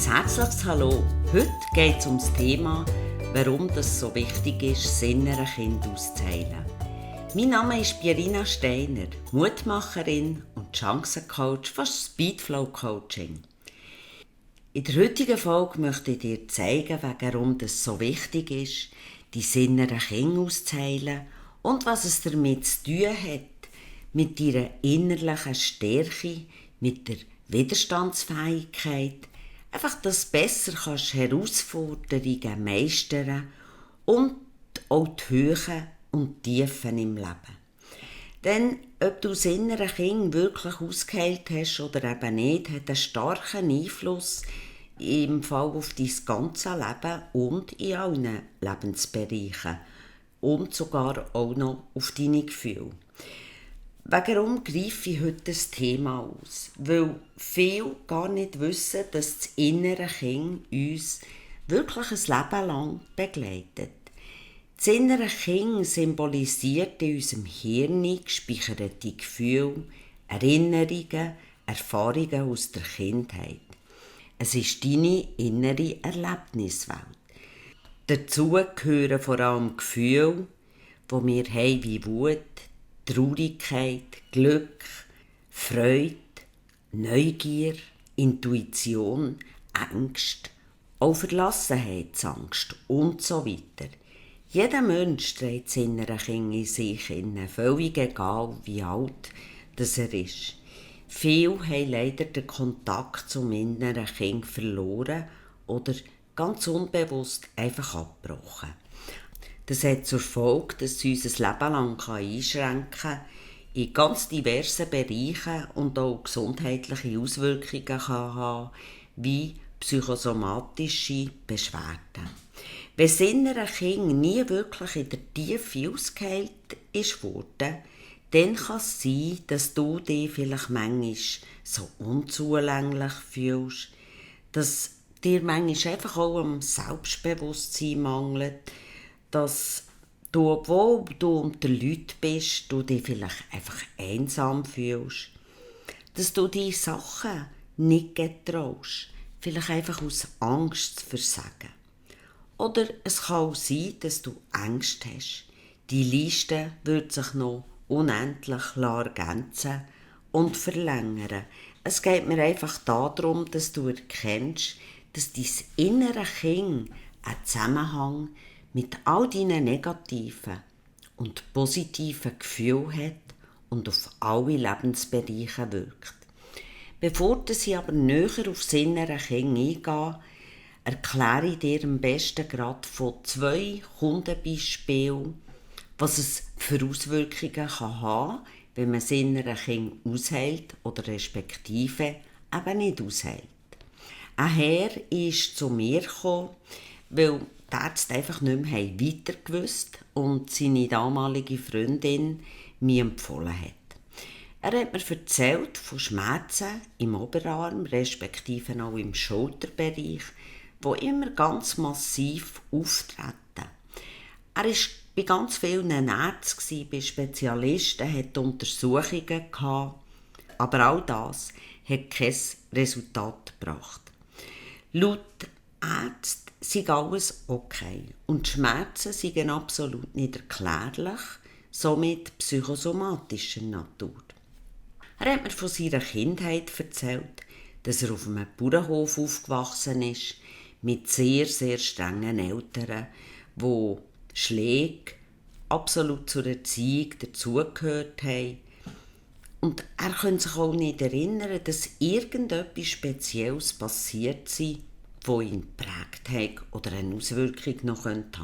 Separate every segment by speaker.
Speaker 1: herzliches Hallo. Heute geht es um das Thema, warum es so wichtig ist, das innere Kind auszuheilen. Mein Name ist Pierina Steiner, Mutmacherin und Chancencoach von Speedflow Coaching. In der heutigen Folge möchte ich dir zeigen, warum es so wichtig ist, dein innere Kind auszuheilen und was es damit zu tun hat, mit deiner innerlichen Stärke, mit der Widerstandsfähigkeit, einfach, dass du besser Herausforderungen meistern und auch die Höhen und Tiefen im Leben. Denn ob du das innere Kind wirklich ausgeheilt hast oder eben nicht, hat einen starken Einfluss im Fall auf dein ganze Leben und in allen Lebensbereichen und sogar auch noch auf deine Gefühle. Warum greife ich heute das Thema aus? Weil viele gar nicht wissen, dass das innere Kind uns wirklich ein Leben lang begleitet. Das innere Kind symbolisiert in unserem Hirn gespeicherte Gefühle, Erinnerungen, Erfahrungen aus der Kindheit. Es ist deine innere Erlebniswelt. Dazu gehören vor allem Gefühle, die wir haben wie Wut, Traurigkeit, Glück, Freude, Neugier, Intuition, Ängste, auch Verlassenheitsangst und so weiter. Jeder Mensch trägt das innere Kind in sich, völlig egal wie alt er ist. Viele haben leider den Kontakt zum inneren Kind verloren oder ganz unbewusst einfach abgebrochen. Das hat zur Folge, dass es uns ein Leben lang einschränken kann, in ganz diversen Bereichen und auch gesundheitliche Auswirkungen kann haben, wie psychosomatische Beschwerden. Wenn das innere Kind nie wirklich in der Tiefe ausgeheilt wurde, dann kann es sein, dass du dich vielleicht manchmal so unzulänglich fühlst, dass dir manchmal einfach auch am Selbstbewusstsein mangelt, dass du, obwohl du unter Leuten bist, du dich vielleicht einfach einsam fühlst, dass du die Sachen nicht getraust, vielleicht einfach aus Angst zu versagen. Oder es kann auch sein, dass du Angst hast. Die Liste wird sich noch unendlich ergänzen und verlängern. Es geht mir einfach darum, dass du erkennst, dass dein innere Kind einen Zusammenhang mit all deinen negativen und positiven Gefühlen hat und auf alle Lebensbereiche wirkt. Bevor ich aber näher auf das innere Kind eingehe, erkläre ich dir am besten gerade von 2 Kundenbeispielen, was es für Auswirkungen haben kann, wenn man das innere Kind ausheilt oder respektive eben nicht ausheilt. Ein Herr ist zu mir gekommen, weil die Ärzte einfach nicht mehr weiter gewusst und seine damalige Freundin mir empfohlen hat. Er hat mir erzählt von Schmerzen im Oberarm, respektive auch im Schulterbereich, die immer ganz massiv auftreten. Er war bei ganz vielen Ärzten, bei Spezialisten, hatte Untersuchungen gehabt, aber all das hat kein Resultat gebracht. Laut Ärzten sei alles okay und die Schmerzen seien absolut nicht erklärlich, somit psychosomatischer Natur. Er hat mir von seiner Kindheit erzählt, dass er auf einem Bauernhof aufgewachsen ist, mit sehr, sehr strengen Eltern, wo Schläge absolut zur Erziehung dazugehört haben. Und er könnte sich auch nicht erinnern, dass irgendetwas Spezielles passiert sei, das ihn geprägt hat oder eine Auswirkung noch haben könnte.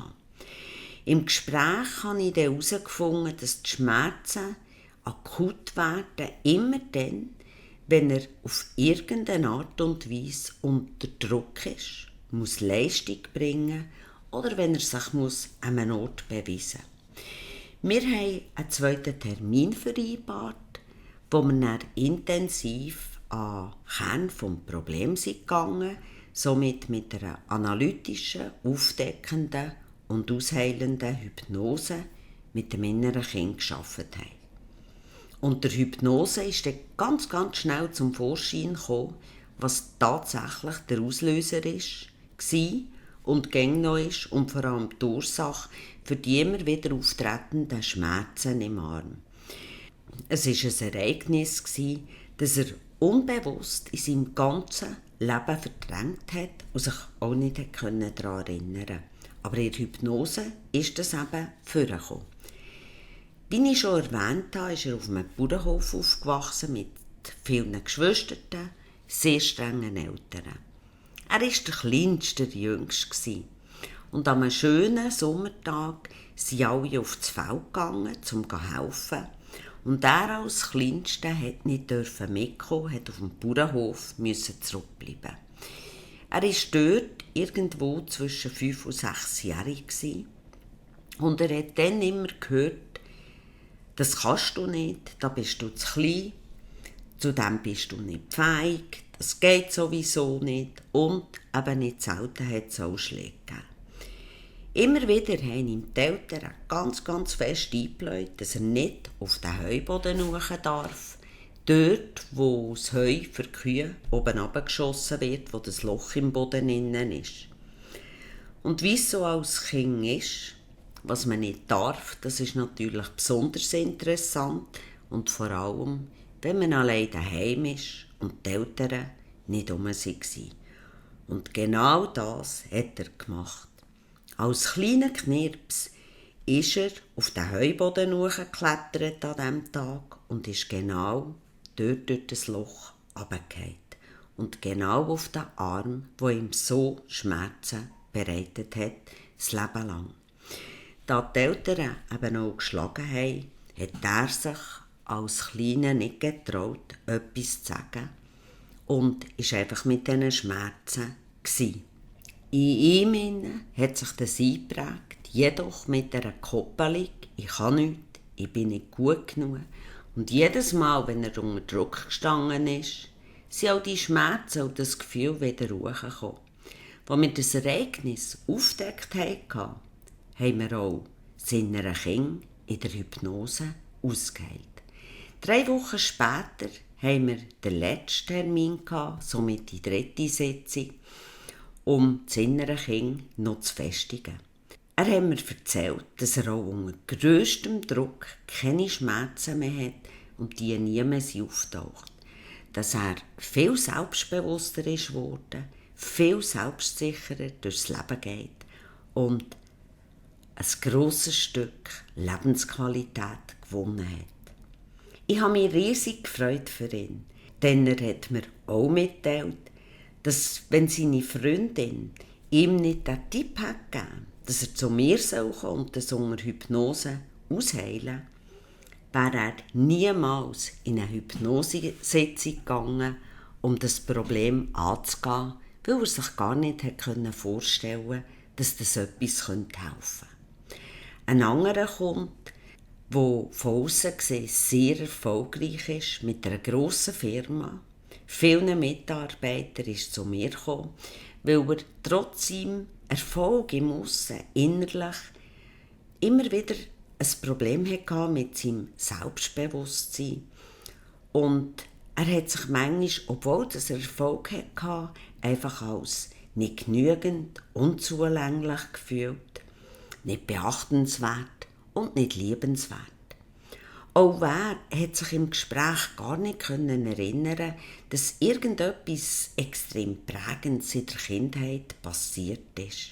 Speaker 1: Im Gespräch habe ich dann herausgefunden, dass die Schmerzen akut werden, immer dann, wenn er auf irgendeine Art und Weise unter Druck ist, muss Leistung bringen oder wenn er sich an einem Ort beweisen muss. Wir haben einen 2. Termin vereinbart, wo wir dann intensiv an den Kern des Problems gegangen, somit mit einer analytischen, aufdeckenden und ausheilenden Hypnose mit dem inneren Kind gearbeitet haben. Und der Hypnose ist dann ganz schnell zum Vorschein gekommen, was tatsächlich der Auslöser war und gäng noch ist und vor allem die Ursache für die immer wieder auftretenden Schmerzen im Arm. Es war ein Ereignis, das er unbewusst in seinem ganzen Leben verdrängt hat und sich auch nicht daran erinnern konnte. Aber in der Hypnose ist das eben vorgekommen. Wie ich schon erwähnt habe, ist er auf einem Bauernhof aufgewachsen mit vielen Geschwistern, sehr strengen Eltern. Er war der kleinste, der jüngste. Und an einem schönen Sommertag sind alle aufs Feld gegangen, um zu helfen. Und er als Kleinster durfte nicht mitkommen, musste auf dem Bauernhof zurückbleiben. Er war dort irgendwo zwischen 5 und 6-jährig. Und er hat dann immer gehört, das kannst du nicht, da bist du zu klein, zu dem bist du nicht fähig, das geht sowieso nicht und eben nicht selten hat es auch Schläge gegeben. Immer wieder haben ihm die Eltern ganz, ganz fest eingebläut, dass er nicht auf den Heuboden rauf darf, dort, wo das Heu für die Kühe oben runtergeschossen wird, wo das Loch im Boden innen ist. Und wie es so als Kind ist, was man nicht darf, das ist natürlich besonders interessant und vor allem, wenn man allein daheim ist und die Eltern nicht rum waren. Und genau das hat er gemacht. Als kleiner Knirps ist er auf den Heuboden hochgeklettert an diesem Tag und ist genau dort durch das Loch runtergefallen. Und genau auf den Arm, der ihm so Schmerzen bereitet hat, das Leben lang. Da die Eltern eben auch geschlagen haben, hat er sich als Kleiner nicht getraut, etwas zu sagen und war einfach mit diesen Schmerzen gewesen. In ihm hat sich das eingeprägt, jedoch mit einer Koppelung, ich kann nichts, ich bin nicht gut genug. Und jedes Mal, wenn er unter Druck gestanden ist, sind auch die Schmerzen und das Gefühl wieder hochgekommen. Als wir das Ereignis aufgedeckt hatten, haben wir auch seiner Kinder in der Hypnose ausgeheilt. 3 Wochen später haben wir den letzten Termin gehabt, somit die 3. Sitzung, um das innere Kind noch zu festigen. Er hat mir erzählt, dass er auch unter grösstem Druck keine Schmerzen mehr hat und die nie mehr auftaucht. Dass er viel selbstbewusster ist geworden, viel selbstsicherer durchs Leben geht und ein grosses Stück Lebensqualität gewonnen hat. Ich habe mich riesig gefreut für ihn, denn er hat mir auch mitgeteilt, dass, wenn seine Freundin ihm nicht den Tipp hat gegeben, dass er zu mir kommen soll und das unter Hypnose ausheilen, wäre er niemals in eine Hypnosesitzung gegangen, um das Problem anzugehen, weil er sich gar nicht vorstellen konnte, dass das etwas helfen könnte. Ein anderer kommt, der von aussen gesehen sehr erfolgreich ist, mit einer grossen Firma. Vielen Mitarbeitern ist zu mir gekommen, weil er trotz seinem Erfolg im Aussen innerlich immer wieder ein Problem hatte mit seinem Selbstbewusstsein. Und er hat sich manchmal, obwohl er Erfolg hatte, einfach als nicht genügend, unzulänglich gefühlt, nicht beachtenswert und nicht liebenswert. Auch er hat sich im Gespräch gar nicht erinnern, dass irgendetwas extrem Prägendes in der Kindheit passiert ist.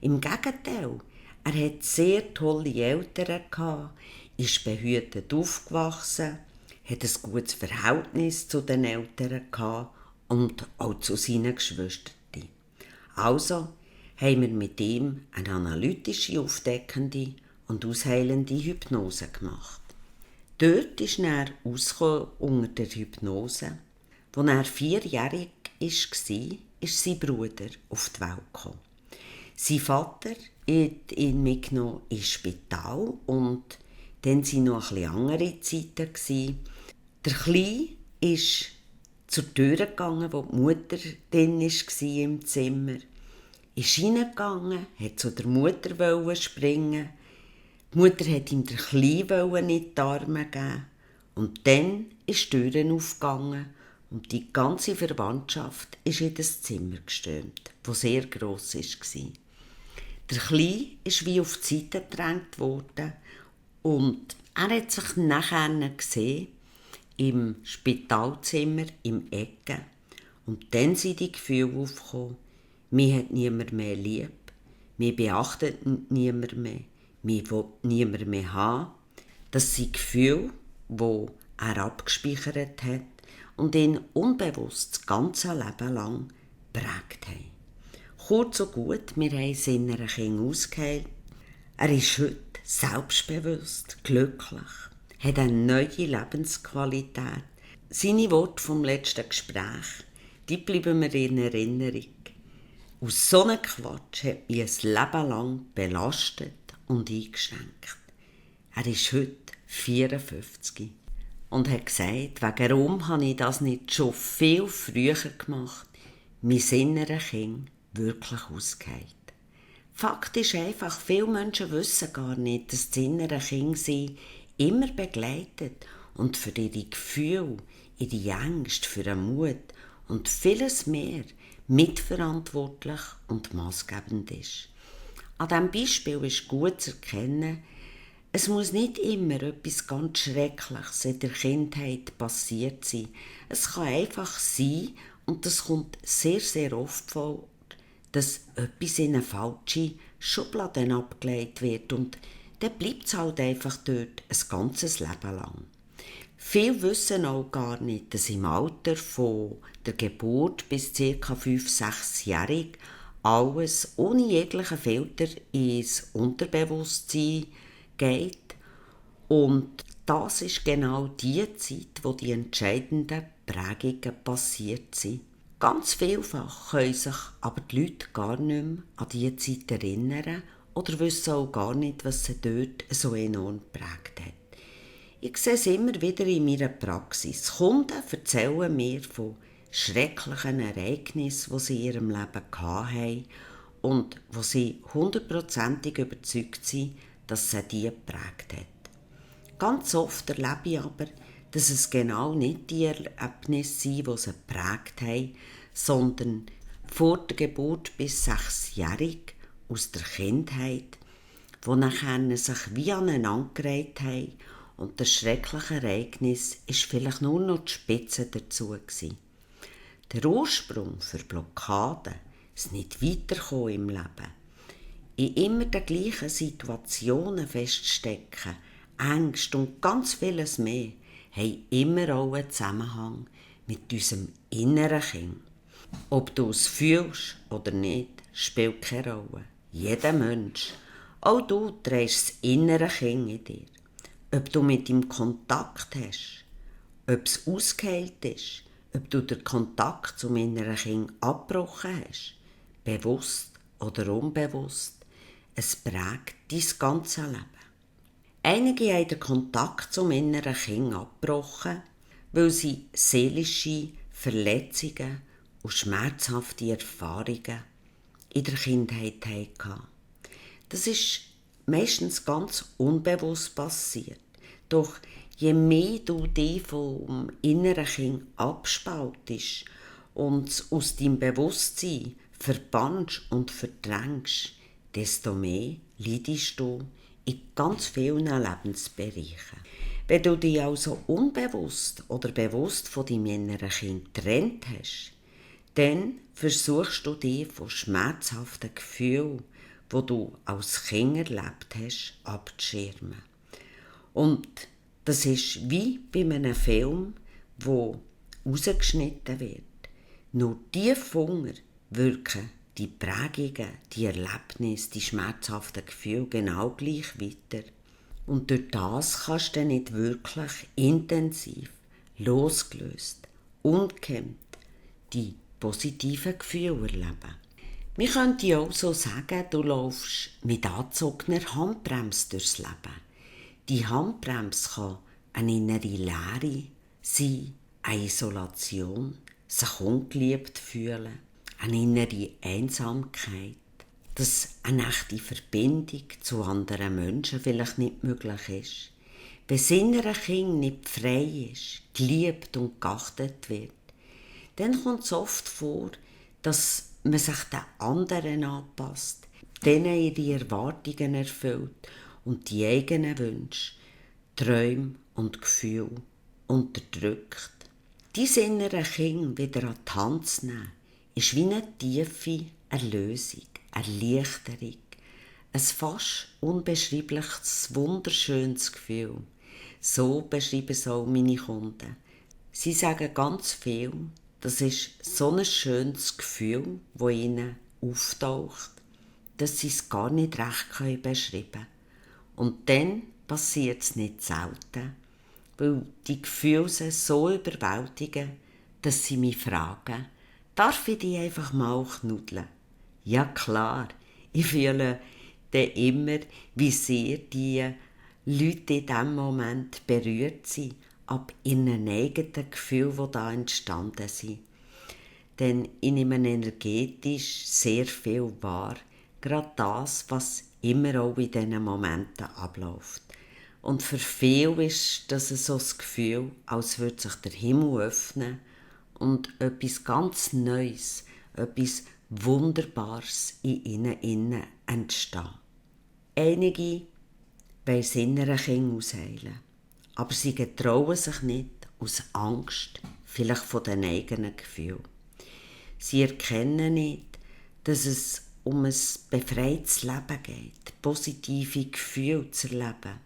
Speaker 1: Im Gegenteil, er hat sehr tolle Eltern gehabt, ist behütet aufgewachsen, hat ein gutes Verhältnis zu den Eltern gehabt und auch zu seinen Geschwistern. Also haben wir mit ihm eine analytische, aufdeckende und ausheilende Hypnose gemacht. Dort ist er rausgekommen unter der Hypnose. Als er 4-jährig war, ist sein Bruder auf die Welt gekommen. Sein Vater hat ihn mitgenommen ins Spital und dann waren noch ein bisschen andere Zeiten. Der Kleine ist zur Tür gegangen, wo die Mutter drin war im Zimmer. Ist reingegangen, wollte zu der Mutter springen. Die Mutter wollte ihm den Kleinen in die Arme geben. Und dann ist die Tür aufgegangen und die ganze Verwandtschaft ist in das Zimmer gestürmt, das sehr gross war. Der Kleine ist wie auf die Seite gedrängt worden und er hat sich nachher gesehen im Spitalzimmer im Ecke. Und dann sind die Gefühle aufgekommen, mich hat niemand mehr lieb, mich beachtet niemand mehr, mich will niemand mehr haben. Das sind Gefühle, die er abgespeichert hat und ihn unbewusst das ganze Leben lang geprägt haben. Kurz und gut, wir haben es in einer Kind ausgeheilt. Er ist heute selbstbewusst, glücklich, hat eine neue Lebensqualität. Seine Worte vom letzten Gespräch, die bleiben mir in Erinnerung. Aus so einem Quatsch hat mich ein Leben lang belastet und eingeschränkt. Er ist heute 54 und hat gesagt, warum habe ich das nicht schon viel früher gemacht, mein innerer Kind wirklich ausgeheilt. Fakt ist einfach, viele Menschen wissen gar nicht, dass das innere Kind sie immer begleitet und für ihre Gefühle, ihre Ängste, für den Mut und vieles mehr mitverantwortlich und maßgebend ist. An diesem Beispiel ist gut zu erkennen, es muss nicht immer etwas ganz Schreckliches in der Kindheit passiert sein. Es kann einfach sein, und das kommt sehr, sehr oft vor, dass etwas in eine falsche Schublade abgelegt wird und dann bleibt es halt einfach dort ein ganzes Leben lang. Viele wissen auch gar nicht, dass im Alter von der Geburt bis ca. 5-6-jährig alles ohne jeglichen Filter ins Unterbewusstsein geht. Und das ist genau die Zeit, wo die entscheidenden Prägungen passiert sind. Ganz vielfach können sich aber die Leute gar nicht mehr an diese Zeit erinnern oder wissen auch gar nicht, was sie dort so enorm geprägt hat. Ich sehe es immer wieder in meiner Praxis. Kunden erzählen mir von schrecklichen Ereignissen, die sie in ihrem Leben hatten und wo sie 100%ig überzeugt sind, dass sie die geprägt hat. Ganz oft erlebe ich aber, dass es genau nicht die Erlebnisse sind, die sie geprägt haben, sondern vor der Geburt bis 6-jährig aus der Kindheit, die nachher sich wie aneinandergereiht haben und das schreckliche Ereignis war vielleicht nur noch die Spitze dazu gewesen. Der Ursprung für Blockaden, das nicht weiterkommen im Leben, in immer den gleichen Situationen feststecken, Ängste und ganz vieles mehr, haben immer auch einen Zusammenhang mit unserem inneren Kind. Ob du es fühlst oder nicht, spielt keine Rolle. Jeder Mensch, auch du trägst das innere Kind in dir. Ob du mit ihm Kontakt hast, ob es ausgeheilt ist, ob du den Kontakt zum inneren Kind abgebrochen hast, bewusst oder unbewusst, es prägt dein ganzes Leben. Einige haben den Kontakt zum inneren Kind abgebrochen, weil sie seelische Verletzungen und schmerzhafte Erfahrungen in der Kindheit hatten. Das ist meistens ganz unbewusst passiert. Doch je mehr du dich vom inneren Kind abspaltest und es aus deinem Bewusstsein verbannst und verdrängst, desto mehr leidest du in ganz vielen Lebensbereichen. Wenn du dich also unbewusst oder bewusst von deinem inneren Kind getrennt hast, dann versuchst du dich von schmerzhaften Gefühlen, die du als Kind erlebt hast, abzuschirmen. Und das ist wie bei einem Film, der rausgeschnitten wird. Nur tief unten wirken die Prägungen, die Erlebnisse, die schmerzhaften Gefühle genau gleich weiter. Und durch das kannst du nicht wirklich intensiv, losgelöst, ungehemmt die positiven Gefühle erleben. Wir könnten auch so sagen, du laufst mit angezogener Handbremse durchs Leben. Die Handbremse kann eine innere Leere sein, eine Isolation, sich ungeliebt fühlen, eine innere Einsamkeit, dass eine echte Verbindung zu anderen Menschen vielleicht nicht möglich ist. Wenn das innere Kind nicht frei ist, geliebt und geachtet wird, dann kommt es oft vor, dass man sich den anderen anpasst, denen ihre Erwartungen erfüllt und die eigenen Wünsche, Träume und Gefühle unterdrückt. Diese innere Kind wieder an die Hand zu nehmen, ist wie eine tiefe Erlösung, Erleichterung, ein fast unbeschreibliches, wunderschönes Gefühl. So beschreiben es auch meine Kunden. Sie sagen ganz viel, das ist so ein schönes Gefühl, das ihnen auftaucht, dass sie es gar nicht recht beschreiben können. Und dann passiert es nicht selten, weil die Gefühle sie so überwältigen, dass sie mich fragen, darf ich die einfach mal knuddeln? Ja klar, ich fühle dann immer, wie sehr die Leute in diesem Moment berührt sind, ab ihren eigenen Gefühlen, die da entstanden sind. Denn ich nehme energetisch sehr viel wahr, gerade das, was immer auch in diesen Momenten abläuft. Und für viele ist das so das Gefühl, als würde sich der Himmel öffnen und etwas ganz Neues, etwas Wunderbares in ihnen innen entstehen. Einige wollen das innere Kind ausheilen, aber sie getrauen sich nicht aus Angst, vielleicht von den eigenen Gefühlen. Sie erkennen nicht, dass es um ein befreites Leben geht, positive Gefühle zu erleben,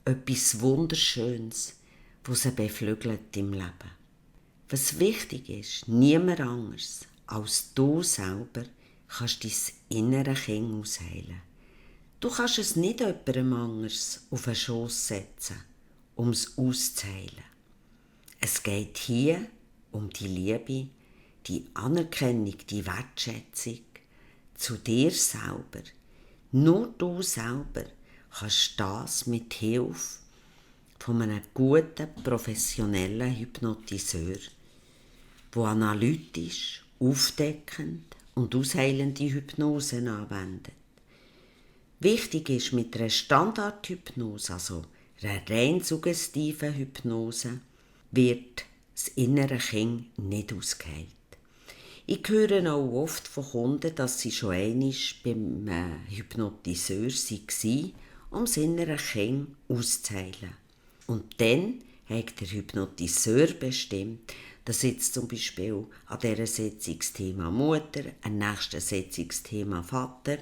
Speaker 1: etwas Wunderschönes, das sie beflügelt im Leben. Was wichtig ist, niemand anderes als du selber kannst dein innere Kind ausheilen. Du kannst es nicht jemandem anderes auf den Schoss setzen, um es auszuheilen. Es geht hier um die Liebe, die Anerkennung, die Wertschätzung zu dir selber. Nur du selber kannst das mit Hilfe von einem guten, professionellen Hypnotiseur, der analytisch, aufdeckend und ausheilende Hypnosen anwendet. Wichtig ist, mit einer Standardhypnose, also einer rein suggestiven Hypnose, wird das innere Kind nicht ausgeheilt. Ich höre auch oft von Kunden, dass sie schon einmal beim Hypnotiseur waren, um das innere Kind auszuheilen. Und dann hat der Hypnotiseur bestimmt, dass jetzt zum Beispiel an dieser Sitzung das Thema Mutter, an der nächsten Sitzung das Thema Vater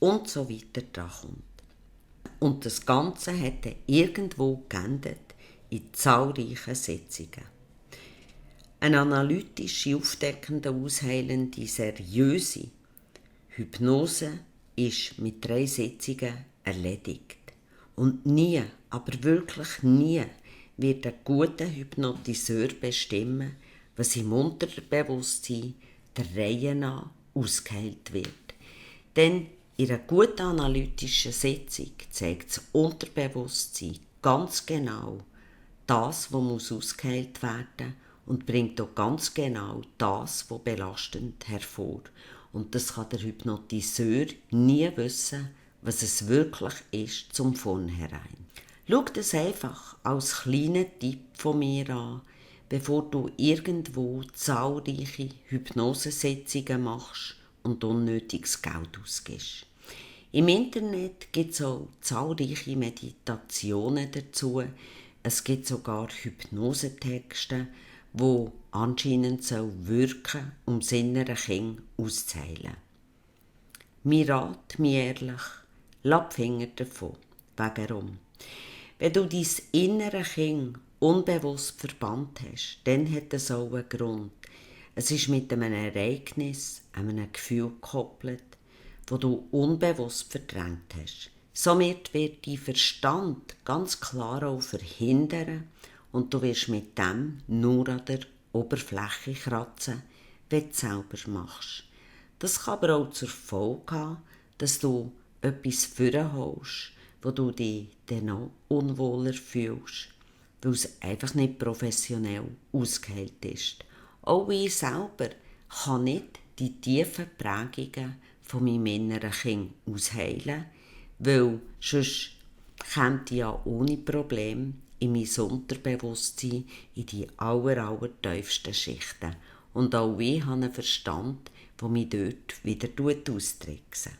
Speaker 1: und so weiter drankommt. Und das Ganze hat dann irgendwo geendet in zahlreichen Sitzungen. Eine analytische, aufdeckende, ausheilende, seriöse Hypnose ist mit 3 Sitzungen erledigt. Und nie, aber wirklich nie, wird ein guter Hypnotiseur bestimmen, was im Unterbewusstsein der Reihe nach ausgeheilt wird. Denn in einer guten analytischen Sitzung zeigt das Unterbewusstsein ganz genau das, was ausgeheilt werden muss, und bringt auch ganz genau das, was belastend hervor. Und das kann der Hypnotiseur nie wissen, was es wirklich ist zum Vornherein. Schau das einfach als kleinen Tipp von mir an, bevor du irgendwo zahlreiche Hypnosesitzungen machst und unnötiges Geld ausgibst. Im Internet gibt es auch zahlreiche Meditationen dazu. Es gibt sogar Hypnosetexte, die anscheinend wirken, um das innere Kind auszuheilen. Mir rat, mir ehrlich, lass die Finger davon. Warum? Wenn du dein innere Kind unbewusst verbannt hast, dann hat das auch einen Grund. Es ist mit einem Ereignis, einem Gefühl gekoppelt, das du unbewusst verdrängt hast. Somit wird dein Verstand ganz klar auch verhindern und du wirst mit dem nur an der Oberfläche kratzen, wenn du es selber machst. Das kann aber auch zur Folge haben, dass du etwas vorholst, wo du dich dann noch unwohler fühlst, weil es einfach nicht professionell ausgeheilt ist. Auch ich selber kann nicht die tiefen Prägungen von meinem inneren Kind ausheilen, weil sonst käme ich ja ohne Probleme in mein Unterbewusstsein in die allertiefsten Schichten. und auch ich habe einen Verstand, der mich dort wieder austricksen.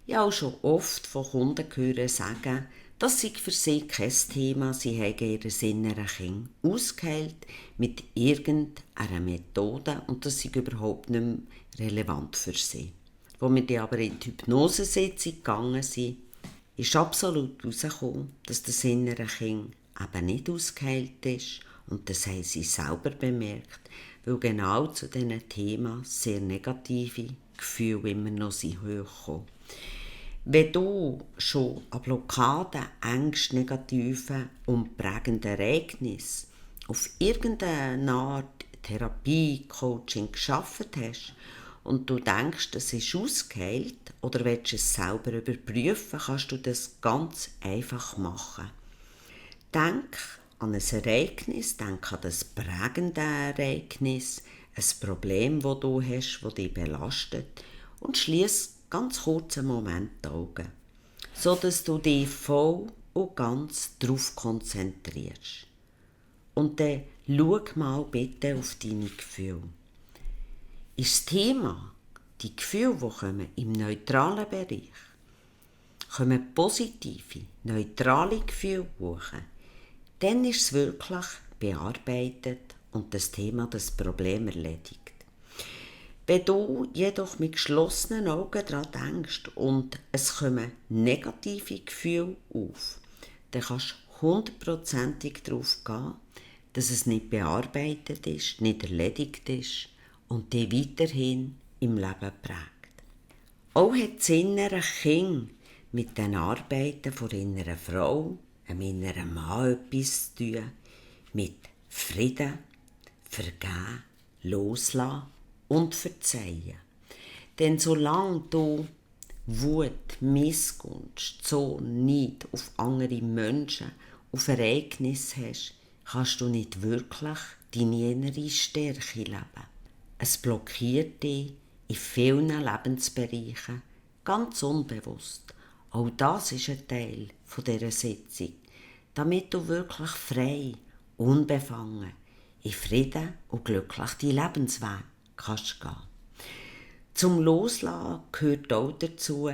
Speaker 1: Ich habe auch schon oft von Kunden gehört sagen, das sei für sie kein Thema, sie haben ihr inneres Kind ausgeheilt mit irgendeiner Methode und das sei überhaupt nicht mehr relevant für sie. Als wir dann aber in die Hypnosesitzung gegangen sind, ist absolut herausgekommen, dass das innere Kind eben nicht ausgeheilt ist und das haben sie selber bemerkt, weil genau zu diesen Themen sehr negative Gefühle immer noch hochkommen. Wenn du schon an Blockaden, Ängsten, negativen und prägenden Ereignissen auf irgendeine Art Therapie, Coaching gearbeitet hast und du denkst, es ist ausgeheilt oder willst es selber überprüfen, kannst du das ganz einfach machen. Denk an ein Ereignis, denk an das prägende Ereignis, ein Problem, das du hast, das dich belastet und schließ ganz kurz einen Moment die Augen, sodass du dich voll und ganz darauf konzentrierst. Und dann schau mal bitte auf deine Gefühle. Ist das Thema, die Gefühle, die kommen im neutralen Bereich, kommen positive, neutrale Gefühle hoch, dann ist es wirklich bearbeitet und das Thema, das Problem erledigt. Wenn du jedoch mit geschlossenen Augen daran denkst und es kommen negative Gefühle auf, dann kannst du 100%ig darauf gehen, dass es nicht bearbeitet ist, nicht erledigt ist und dich weiterhin im Leben prägt. Auch hat das innere Kind mit den Arbeiten von inneren Frau, einem inneren Mann etwas zu tun, mit Frieden, Vergeben, Loslassen und Verzeihen. Denn solange du Wut, Missgunst, Zorn, Neid auf andere Menschen, auf Ereignisse hast, kannst du nicht wirklich deine innere Stärke leben. Es blockiert dich in vielen Lebensbereichen, ganz unbewusst. Auch das ist ein Teil dieser Sitzung, damit du wirklich frei, unbefangen, in Frieden und glücklich deinen Lebensweg kannst gehen. Zum Loslassen gehört auch dazu,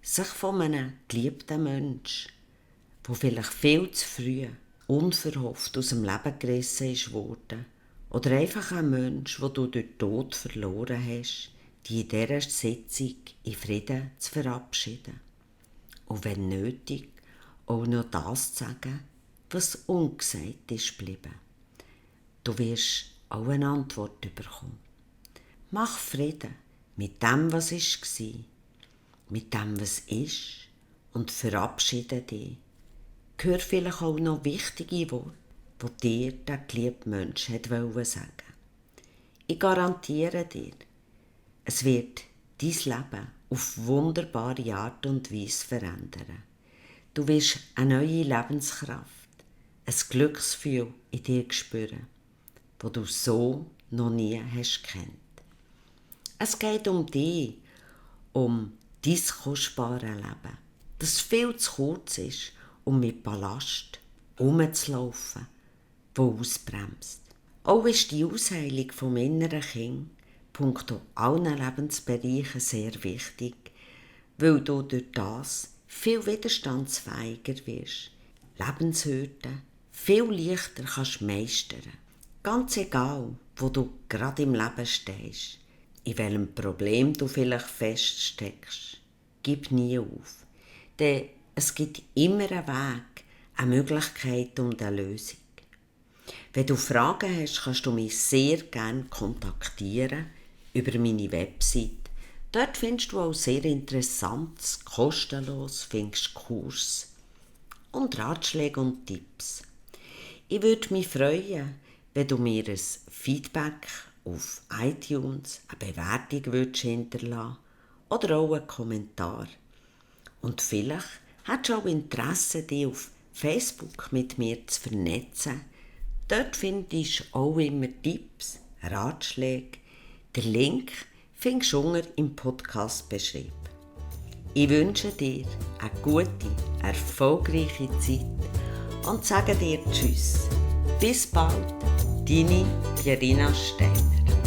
Speaker 1: sich von einem geliebten Menschen, der vielleicht viel zu früh, unverhofft aus dem Leben gerissen wurde, oder einfach ein Mensch, den du durch Tod verloren hast, die in dieser Sitzung in Frieden zu verabschieden. Und wenn nötig, auch noch das zu sagen, was ungesagt ist geblieben. Du wirst auch eine Antwort bekommen. Mach Frieden mit dem, was war, mit dem, was ist und verabschiede dich. Hör vielleicht auch noch wichtige Worte, die dir der geliebte Mensch wollte sagen. Ich garantiere dir, es wird dein Leben auf wunderbare Art und Weise verändern. Du wirst eine neue Lebenskraft, ein Glücksgefühl in dir spüren, das du so noch nie hast kennt. Es geht um dich, um dein kostbares Leben, das viel zu kurz ist, um mit Ballast herumzulaufen, der ausbremst. Auch ist die Ausheilung vom inneren Kind punkto allen Lebensbereichen sehr wichtig, weil du durch das viel widerstandsfähiger wirst, Lebenshürden viel leichter kannst meistern. Ganz egal, wo du gerade im Leben stehst, in welchem Problem du vielleicht feststeckst, gib nie auf. Denn es gibt immer einen Weg, eine Möglichkeit um eine Lösung. Wenn du Fragen hast, kannst du mich sehr gerne kontaktieren über meine Website. Dort findest du auch sehr interessantes, kostenlos findest Kurs und Ratschläge und Tipps. Ich würde mich freuen, wenn du mir ein Feedback auf iTunes, eine Bewertung hinterlassen oder auch einen Kommentar. Und vielleicht hast du auch Interesse, dich auf Facebook mit mir zu vernetzen. Dort findest du auch immer Tipps, Ratschläge. Den Link findest du unten im Podcast-Beschrieb. Ich wünsche dir eine gute, erfolgreiche Zeit und sage dir Tschüss. Bis bald, deine Pierina Steiner.